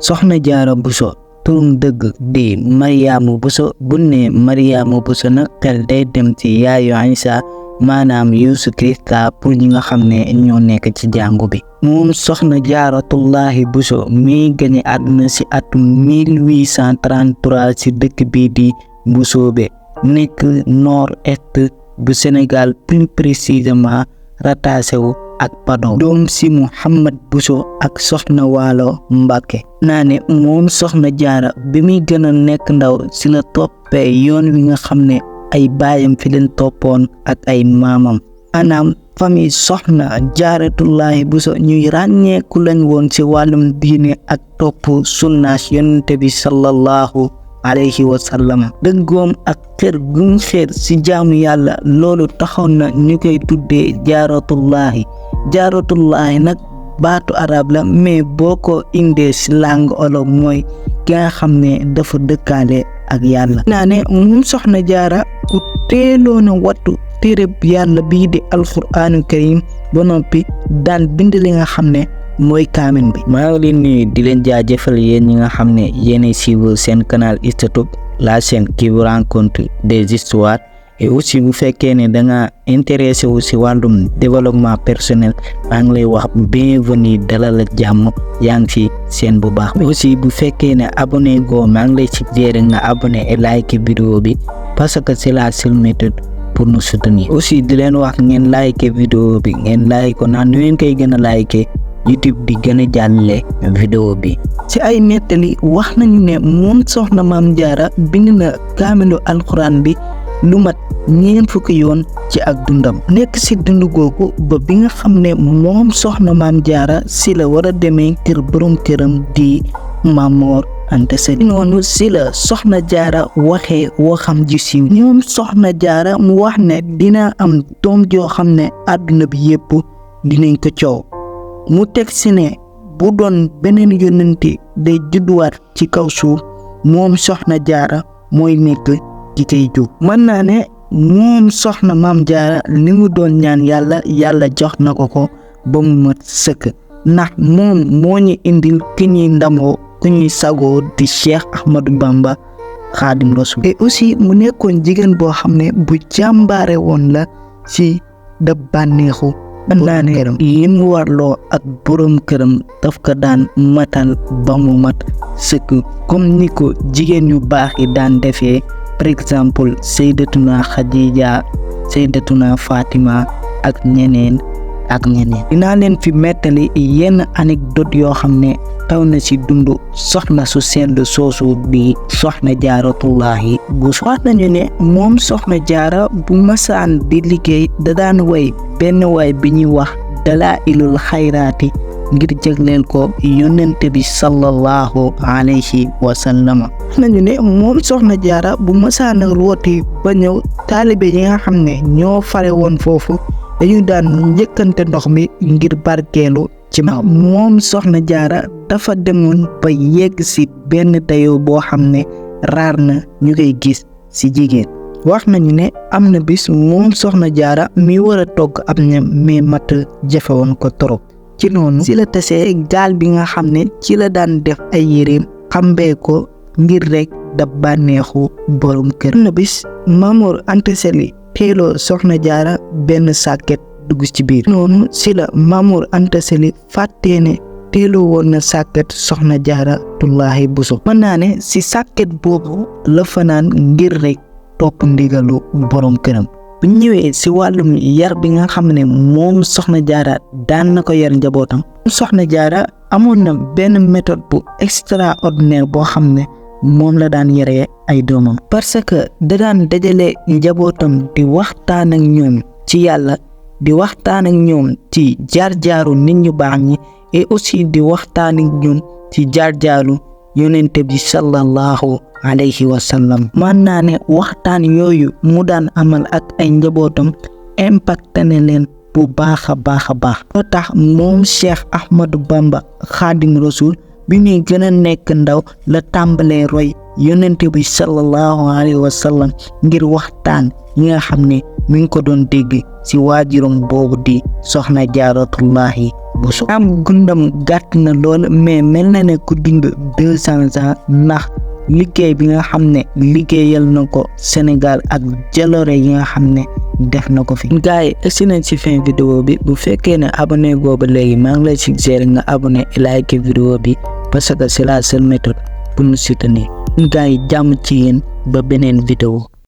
soxna jaara buso turum dëgg di Mariama Buso. bu ne Mariama Buso nag xel day dem ci yaayu Isa maanaam Yeesu Krista pour ñi nga xam ne ñoo nekk ci jàngu bi. moom soxna jaaratullahi Buso mi gane àdduna ci atum 1833 ci dëkk bii di Mbusoobe nekk nord-est bu Sénégal, plus précisément rattaché wu ak Padoon. doom si Muhammad Buso ak soxna Waalo Mbàkke. naa ne moom soxna jaara bi muy gën a nekk ndaw si la toppee yoon wi nga xam ne ay baayam fi leen toppoon ak ay maamam. maanaam famille soxna jaaratullahi Buso ñuy ràññeeku lañ woon ci wàllum diine ak topp sunnaas yonente bi sallallahu alayhi wa sallam. dëggoom ak xër gum xër ci jaamu yàlla loolu taxoon na ñu koy tuddee jaaratullahi nag baatu arab la, mais boo ko indee ci langue olof mooy ki nga xam ne dafa dëkkaale ak yàlla. naa ne moom soxna jaara ku teeloon a wattu téereb yàlla bii di alquraanu karim ba noppi daan bind li nga xam ne mooy kaamin bi. maa ngi leen nuyu di leen jaajëfal yéen ñi nga xam ne yéenay suivre seen canal YouTube, la chaîne qui vous raconte des histoires. et aussi bu fekkee ne da nga intéressé wu ci wàllum développement personnel maa ngi lay wax bienvenue, dalal ak jàmm, yaa ngi fi seen bu baax. aussi bu fekkee ne abonné go maa ngi lay suggérer nga abonné et like vidéo bi parce que c'est la seule méthode pour nous soutenir. aussi di leen wax ngeen like vidéo bi, ngeen like ko naan nu ngeen koy gën a like YouTube di gën a jàllale vidéo bi. ci ay nettali wax nañu ne moom soxna maam jaara bind na kaamilu alxuraan bi lu mat ñeent fukki yoon ci ak dundam. nekk ci dund googu ba bi nga xam ne moom soxna maam jaara ci la war a demee kër borom këram di Mamor Anta Sali. noonu ci la soxna jaara waxee waxam ji siiw. ñoom soxna jaara mu wax ne dina am doom joo xam ne àdduna bi yépp dinañ ko coow. mu teg ci ne bu doon beneen yonente day judduwaat ci kaw suuf moom soxna jaara mooy nekk ki koy jóg. mën naa ne moom soxna maam jaara li mu doon ñaan yàlla jox na ko ba mu mat sëkk, ndax moom moo ñu indil ki ñuy ndamoo ku ñuy sagoo di Cheikh Ahmadou Bamba Xaadim Rasul. et aussi mu nekkoon jigéen boo xam ne bu jàmbaare woon la ci da bànneexu. mën naa ne li mu warloo ak borom këram daf ko daan matal ba mu mat sëkk, comme ni ko jigéen yu baax yi daan defee. par exemple Sayyidatuna Khadija, Sayyidatuna Fatima ak ñeneen. dinaa leen fi mettali yenn anecdote yoo xam ne taw na ci dundu soxna su sell soosu bi soxna jaaratullahi Buso. wax nañu ne moom soxna jaara bu masaan di liggéey da daan way benn way bi ñuy wax dalaa'ilul xayraati ngir jagleel ko yonente bi sallallahu alayhi wa sallam. wax nañu ne moom soxna jaara bu masaan a rooti ba ñëw, taalibe yi nga xam ne ñoo fare woon foofu dañu daan njëkkante ndox mi ngir barkeelu ci moom soxna jaara dafa demoon ba yegg ci benn dayoo boo xam ne raar na ñu koy gis ci jigéen. wax nañu ne am na bis moom soxna jaara mi war a togg ab ñam mais mat jafe woon ko torop. ci noonu ci la tasee gaal bi nga xam ne ci la daan def ay yéreem xambee ko ngir rek da bànneexu borom kër. am na bis Mamor Anta Sali teeloo soxna jaara benn sàkket dugg ci biir. noonu ci la Mamor Anta Sali fàttee ne teeloo woon na sàkket soxna jaaratullahi Buso. mën naa ne ci sàkket boobu la fanaan ngir rek topp ndigalu borom këram. bu ñëwee ci wàllum yar bi nga xam ne moom soxna jaara daan na ko yar njabootam. soxna jaara amoon na benn méthode bu extraordinaire boo xam ne moom la daan yaree ay doomam. parce que da daan dajale njabootam di waxtaan ak ñoom ci yàlla, di waxtaan ak ñoom ci jaar-jaaru nit ñu baax ñi, et aussi di waxtaan ak ñoom ci jaar-jaaru yonente bi sallallahu alayhi wa sallam. mën naa ne waxtaan yooyu mu daan amal ak ay njabootam impacté na leen bu baax a baax. loo tax moom Cheikh Ahmadou Bamba Xaadim Rasul bi ñuy gën a nekk ndaw la tàmbalee roy yonente bi sallallahu alayhi wa sallam ngir waxtaan yi nga xam ne mi ngi ko doon dégg ci waajuram boobu di soxna jaaratullahi Buso am gundam gàtt na lool mais mel na ne ku dund 200 ans ndax liggéey bi nga xam ne liggéeyal na ko Sénégal ak jaloore yi nga xam ne def na ko fi. gars yi egsi nañ ci fin vidéo bi bu fekkee ne abonné boobu léegi maa ngi lay suggérer nga abonné like vidéo bi parce que c'est la seule méthode pour nous soutenir. gars yi jàmm ci yéen ba beneen vidéo.